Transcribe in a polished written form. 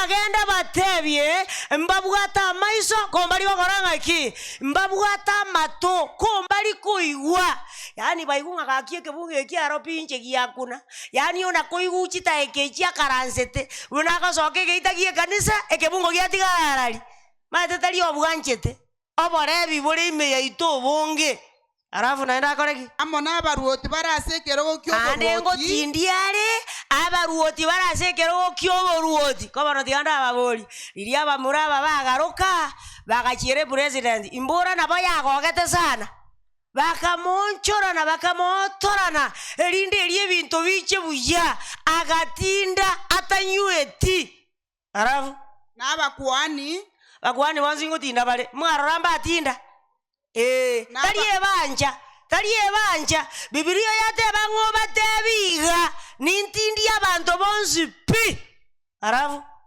Ng'a genda batebie, mbabwate amaiso, ko mbari gokora ng'aki? Mbabwate amato, ko mbari koigwa. Yaani baigwe ng'a gaki ekebungo eki aro pi inche giakuna, yaani ona koigwa chitaeka echi akaransete, buna agosoka egeita gie ekanisa, ekebungo giatigara arari. Maete tari obwanchete. Oborebi bore ime yaito obonge. Alafu naende akore ki? Amo nabaruoti bare ase ekerogo Naende ki'oboruoti. ngotindia are abaruoti bare ase ekerogo ki'oboruoti. Ko bono tiga ndababorie, riria abamura aba bagaroka, bagachiera epresident, imbora nabo yagogete sana? Bakamoonchorana, bakamootorana, erinde erio ebinto biche buya, agatinda atanyweti. Alafu. Na abakuani. Abakuani bonsi ngotinda bare, mwarora mbatinda? Ee, Na tari aba- ebancha, tari ebancha. Bibilia yateba ng'a obatebi iga, nintindie abanto bonsi pi. Alafu.